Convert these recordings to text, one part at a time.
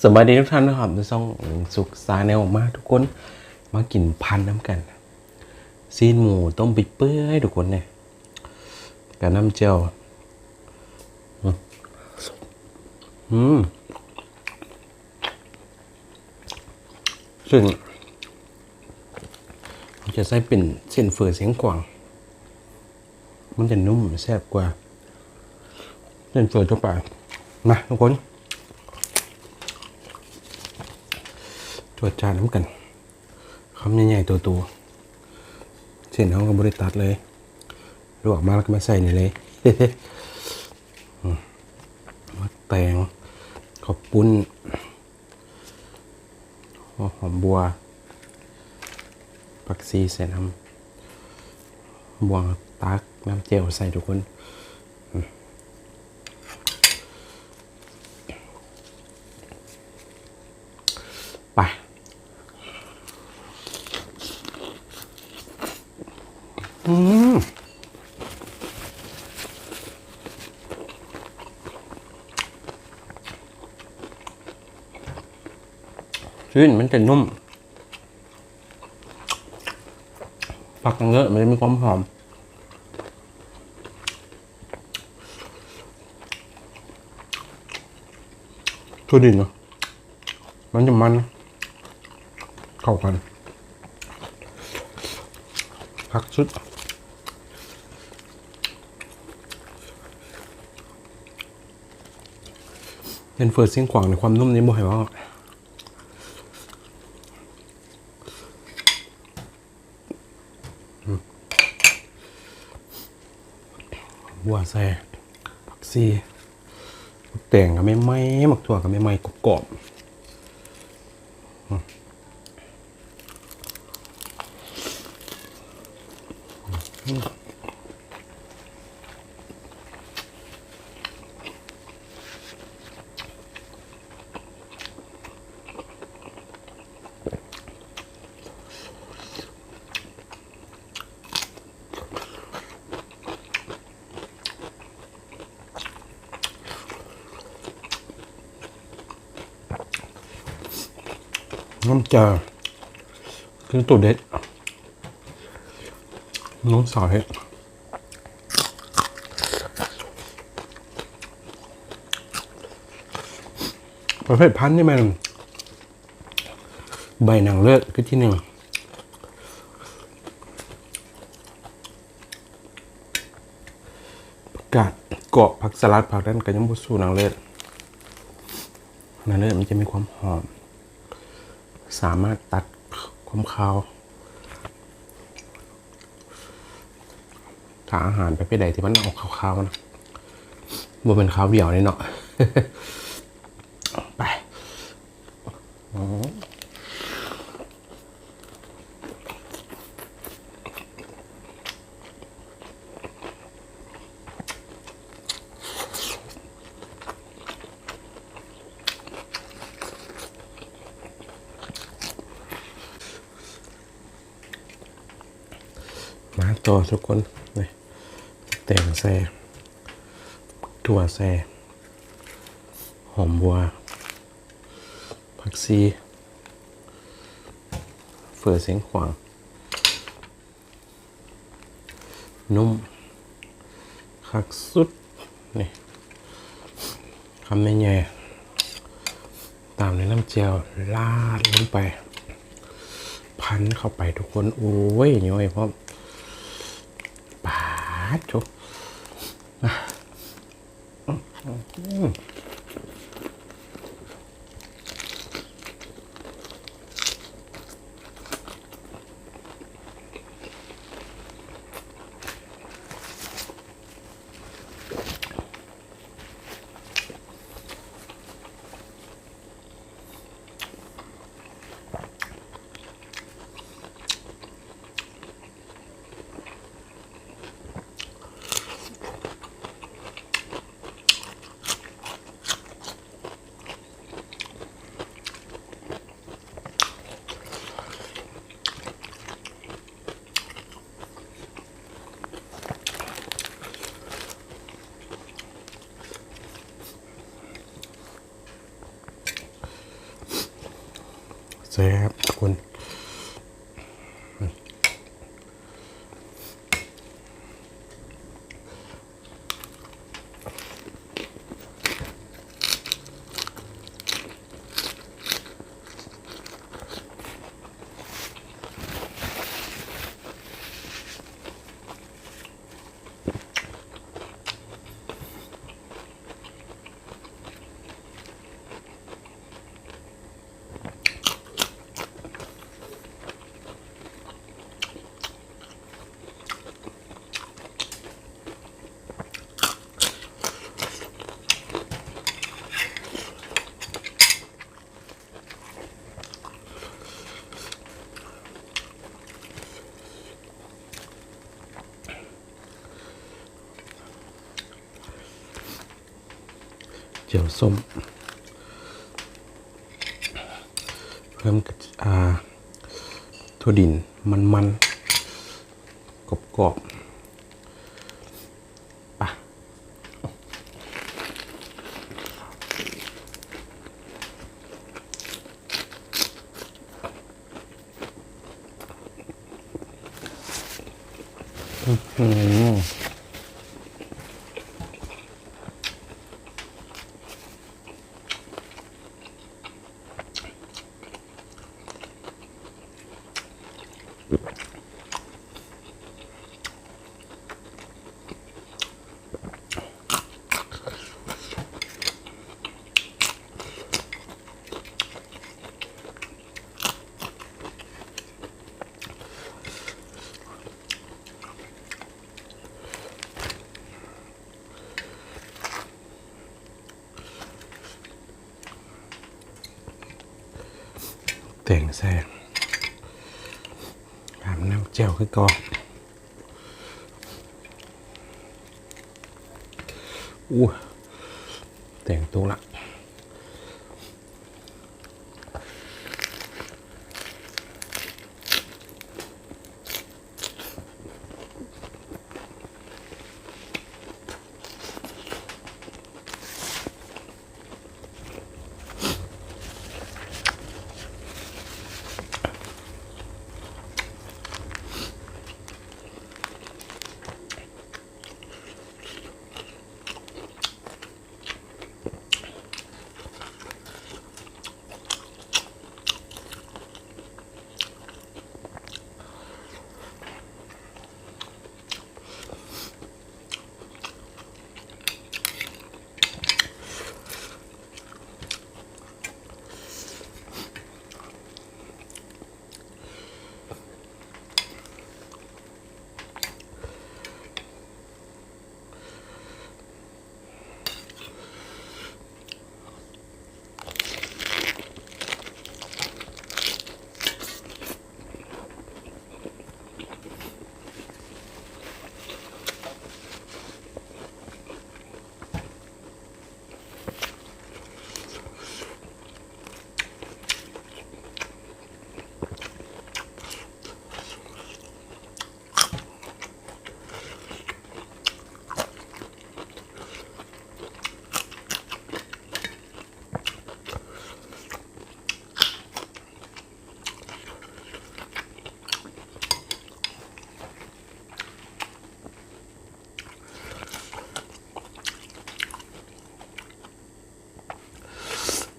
ສະບາຍດີທຸກທ່ານເນາະ ຢູ່ຊ່ອງໜຶ່ງສຸກຊາແນລ ມາທຸກຄົນ ມາກິນພັນນຳກັນ ຊີ້ນໝູຕົ້ມເປື່ອຍໆ ທຸກຄົນເອີຍ ກັບນ້ຳແຈ່ວ ອືມ ອືມ ເສັ້ນ ເຮົາຈະໃຊ້ເປັນເສັ້ນເຝີຊຽງຂວາງ ມັນຈະນຸ້ມແຊບກວ່າເສັ້ນເຝີທົ່ວໄປ. ມາທຸກຄົນ ຈວດຈາດນຳກັນ ຄຳໃຫຍ່ໆ ໂຕໆ ເສັ້ນເຮົາກໍບໍ່ໄດ້ຕັດເລີຍ ລວກມາແລ້ວກໍມາໃສ່ນີ້ເລີຍ ໝາກແຕງ ເຂົ້າປຸ້ນ ຫົວຫອມບົວ ຜັກຊີໃສ່ນຳ ບົວ ຕັກນ້ຳແຈ່ວໃສ່ທຸກຄົນ ອືມ ໄປ ອືມ ຊີ້ນມັນຈະນຸ້ມ ຜັກນາງເລີດ ມັນຈະມີຄວາມຫອມ ຖົ່ວດິນເນາະ ມັນຈະມັນ ເຂົ້າກັນ ຄັກສຸດ ເສັ້ນເຝີຊຽງຂວາງນີ້ ຄວາມນຸ້ມນີ້ບໍ່ໃຫ້ເວົ້າ. ອືມ ບົວໃສ່ ຜັກຊີ ໝາກແຕງກໍໃໝ່ໆ ໝາກຖົ່ວກໍໃໝ່ໆ ກອບໆ ອືມ. ນ້ຳຈາ ຄືໂຕເດັດ ນ້ອງສາວເຮັດ ປະເພດພັນນີ້ແມ່ນ ໃບນາງເລີດຄືທີໜຶ່ງ ຜັກກາດກອບ ຜັກສະຫຼັດ ຜັກນັ້ນກໍຍັງບໍ່ສູ້ນາງເລີດ ນາງເລີດມັນຈະມີຄວາມຫອມ ສາມາດຕັດຄວາມຄາວ ຖ້າອາຫານປະເພດໃດທີ່ມັນອອກຄາວໆນະ ບໍ່ແມ່ນຄາວດຽວເດ້ເນາະ ໄປ ມາຕໍ່ທຸກຄົນ ນີ້ ແຕງໃສ່ ຖົ່ວໃສ່ ຫອມບົວ ຜັກຊີ ເຝີຊຽງຂວາງ ນຸ້ມຄັກສຸດ ນີ້ ຄຳໃຫຍ່ໆ ຕາມດ້ວຍນ້ຳແຈ່ວ ລາດລົງໄປ ພັນເຂົ້າໄປທຸກຄົນ ໂອ້ຍ ຍ້ອຍພ້ອມ ປາດໂທ້ ອືມ. ມ ແຊບທຸກຄົນ. ແຈ່ວສົ້ມ ເພີ່ມ ອ່າ ຖົ່ວດິນມັນໆ ກອບໆ ປະ. ແຕງໃສ່ ຕາມນ້ຳແຈ່ວຄືເກົ່າ. ອູ້ ແຕງຕົກລະ.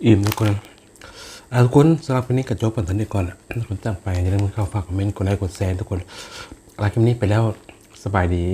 ອີ່ມທຸກຄົນ. ອ່າ ທຸກຄົນ ສຳລັບຄລິບນີ້ກໍຈົບກັນເທົ່ານີ້ກ່ອນ. ກ່ອນຈາກໄປ ຢ່າລືມເຂົ້າຝາກຄອມເມັນ ກົດໄລ ກົດແຊ ທຸກຄົນ. ລາຄລິບນີ້ໄປແລ້ວ. ສະບາຍດີ.